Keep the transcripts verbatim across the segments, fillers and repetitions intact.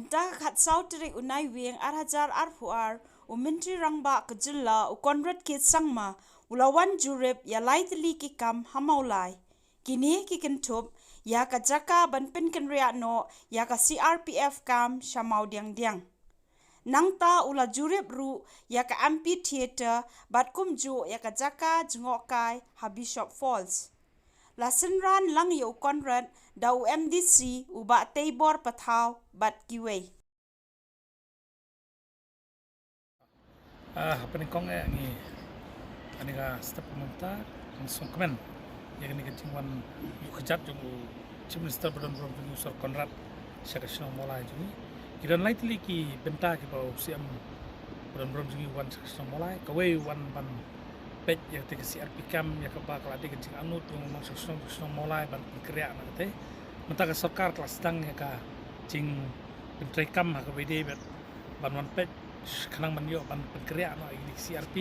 Da ka khatsaw tarik u Naiwieng ar hajar arphew ar, u Myntri Rangbah ka jylla u Conrad K Sangma u la wan jurip ïa lai tylli ki kam ha Mawlai. Kine ki kynthup ïa ka jaka ban pynkynriah noh ïa ka C R P F camp sha Mawdiangdiang. Nangta u la jurip ruh ïa ka amphitheater bad kumjuh ïa ka jaka jngohkai ha Bishop Falls. La synran lang ïa u Conrad da u M D C u Bah Teibor Pathaw bad kiwei. Ah, hapdeng kong eh ngi ani ka step mynta ngi sngewkmen ïa kane ka jingwan ïuh kjat jong u Chief Minister ba don burom jong ngi u Sir Conrad sha ka shnong Mawlai jong ngi. Ki don lai tylli ki bynta kiba u Siem ba don burom jong ngi u wan sha ka shnong Mawlai. Kawei u wan ban peit ïa kata ka C R P camp ïa kaba ka la dei ka jingangnud jong u nongshong shnong jong ka shnong Mawlai ban pynkynriah na kata. Mynta ka sorkar ka la sdang ïa ka jingpyntreikam ha kaba ïadei bad ban wan peit khnang ban ïoh ban pynkynriah noh ïa kine ki C R P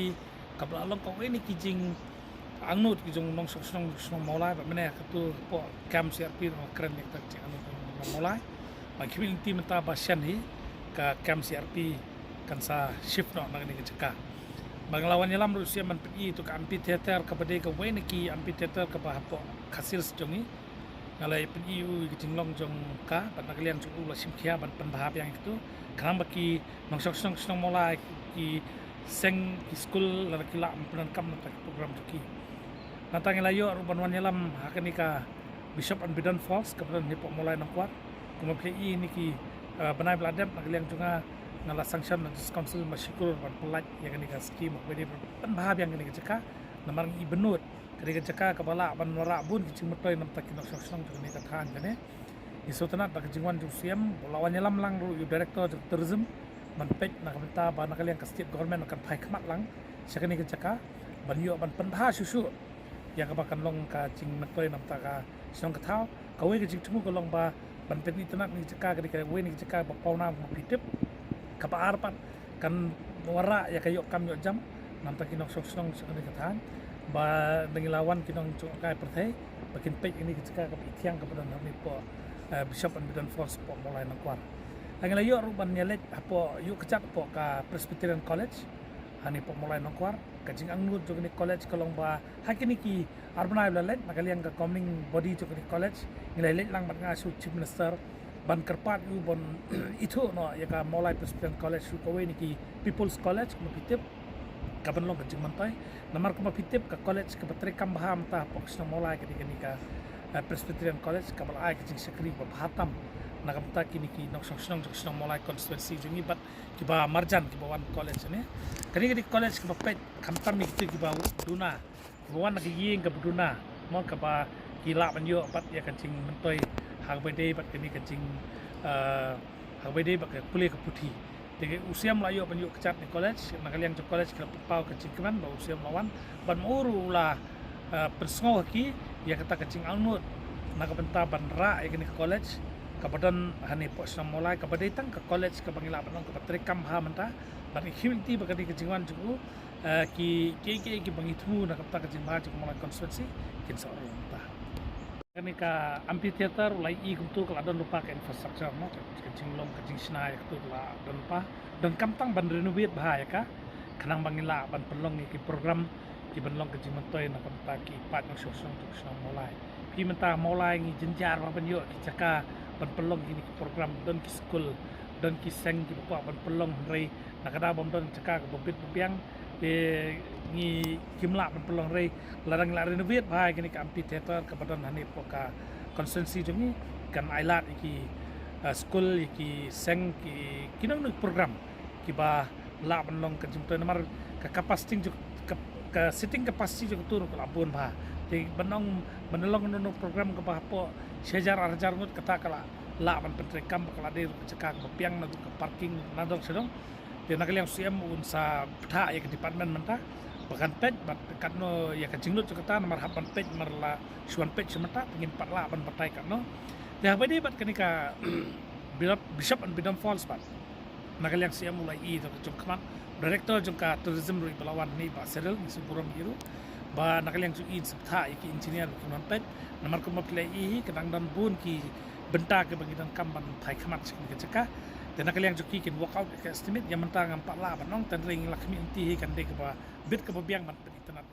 kaba la long kawei na ki jingangnud ki jong u nongshong shnong jong ka shnong Mawlai bad mynne katu hapoh camp C R P la kren ïa kata ka jingangnud jong u nong Mawlai. Ba ki mynta mynta ba shen hi ka camp C R P kan sa shift noh na kane ka jaka. Ba nga la wan ïalam ruh Siem ban pyni ïa katu ka amphitheater kaba dei kawei na ki amphitheater kaba hapoh Khasi Hills jong ngi. Nga la pyni ïa u ïa ka jinglong jong ka bad na ka liang jong u la shim khia ban pynbha biang ïa katu khnang ba ki nongshong shnong shnong Mawlai, ki seng, ki skul lada ki lah ban pyndonkam na kata ka program jong ki. Nangta ngi la ïoh ruh ban wan ïalam ha kane ka Bishop and Bidon Falls kaba don hapoh Mawlai Nongkwar. Kumba phi ïohi ha kine ki, eh, bnai ba la dep na ka liang jong nga nga la sanction na District Council ma shi klur ban pyllait ïa kane ka skim kaba dei ban pynbha biang kane ka jaka. Namar ngi i bynnud kane ka jaka kaba lah ban wanrah bun ki jingmyntoi na bynta ki nongshong shnong jong kane ka thaiñ kane. Ngi sngewtynnat ba ka jingwan jong u Siem u la wan ïalam lang ruh ïa u Director jong Tourism ban peit na ka bynta ba na ka liang ka State Government kan phai khmat lang sha kane ka jaka ban ïoh ban pynbha shuh shuh ïa kaba kan long ka jingmyntoi na bynta ka shnong ka thaw. Kawei ka jingthmu ka long ba ban pynitynnad na ka jaka ka dei kawei na ka jaka ba pawnam kumba phi tip. Kaba ar pat kan wanrah ïa ka ïoh kam ïoh jam na bynta ki nongshong shnong sha kane ka thaiñ ba dang ïa la wan ki nongshong kai pyrthei ba kin peit ïa kane ka jaka kaba ithiang kaba don hangne hapoh, eh, Bishop and Bidon Falls hapoh Mawlai Nongkwar. Ngi la ïoh ruh ban ïaleit hapoh ïuh kjat hapoh ka Presbyterian College hangne hapoh Mawlai Nongkwar. Ka jingangnud jong kane ka college ka long ba ha kine ki ar bnai ba la leit na ka liang ka governing body jong kane ka college ngi la leit lang bad nga sha u Chief Minister ban kyrpad ïa u ban ithuh noh ïa ka Mawlai Presbyterian College shu kawei na ki People's College kumba phi tip kaban long ka jingmyntoi. Namar kumba phi tip ka college kaba treikam bha mynta hapoh ka shnong Mawlai ka dei kane ka, eh, Presbyterian College kaba la ai ka jingshakri ba bha tam na ka bynta kine ki nongshong shnong jong ka shnong Mawlai constituency jong ngi bad kiba marjan kiba wan college ne. Kane ka dei ka college kaba peit khamtam ïa kito kiba duna. Ba wan na ka ïing kaba duna mo kaba ki lah ban ïoh pat ïa ka jingmyntoi ha kaba ïadei bad kane ka jing, eh, ha kaba ïadei bad ka pule ka puthi. Te u Siem u la ïoh ban ïuh kjat na college, na ka liang jong college ki la pynpaw ka jingkmen ba u Siem u la wan bad ma u ruh u la, eh, pynsngew ha ki ïa kata ka jingangnud na ka bynta ban rah ïa kane ka college kaba don hangne hapoh shnong Mawlai kaba dei tang ka college kaba ngi lah ban ong kaba treikam bha mynta bad ngi khmih lynti ba ka dei ka jingwan jong u, eh, ki, ki, ki, kiba ngi thmu na ka bynta ka jingbha jong ka Mawlai constituency kin sa ong mynta. Kane ka amphitheater u la ïohi kumto ka la don lypa ka infrastructure mo, ka, ka jinglong ka jingshna ïa kato ka la don lypa. Donkam tang ban renovate bha ïa ka khnang ba ngin lah ban pynlong ïa ki program kiban long ka jingmyntoi na ka bynta ki paid nongshong shnong jong ka shnong Mawlai. Phi mynta Mawlai ngi jynjar bha ban ïoh ki jaka ban pynlong kine ki program, don ki skul, don ki seng kiba kwah ban pynlong hynrei na ka daw bym don jaka kaba bit ba biang te ngi kim lah ban pynlong hynrei lada ngi la renovate bha ïa kane ka amphitheater kaba don hangne hapoh ka constituency jong ngi kan ailad ïa ki, eh, skul, ïa ki seng, ki, ki nongno program kiba lah ban long ka jingmyntoi namar ka capacity jong ka, ka seating capacity jong kato ruh ka la bun bha. Te ban ong ban long kano kano program kaba hapoh shi hajar ar hajar ngut kata ka la lah ban pyntreikam ba ka la dei ruh ka jaka kaba biang naduh ka parking nadong shadong. Te na ka liang u Siem un sa bthah ïa ka department mynta ba kan peit bad katno ïa ka jinglut jong kata namar hap ban peit namar la shu wan peit sha mynta te ngin pat lah ban batai katno. Te haba ïadei bad kane ka Bishop and Bidon Falls pat na ka liang u Siem u la ïohi da ka jong khmat, director jong ka tourism ruh ba la wan hangne Bah Cyril, ngi sngewburom ïa u ruh. Ba na ka liang jong i sa bthah ïa ki engineer ba kin wan peit namar kumba phi la ïohi ka dang don bun ki bynta kiba ngi donkam ban phai khmat sha kane ka jaka. Te na ka liang jong ki kin work out ka estimate, ïa mynta ngam pat lah ban ong, tang ngi la khmih lynti hi kan dei kaba bit kaba biang ban peit itynnad.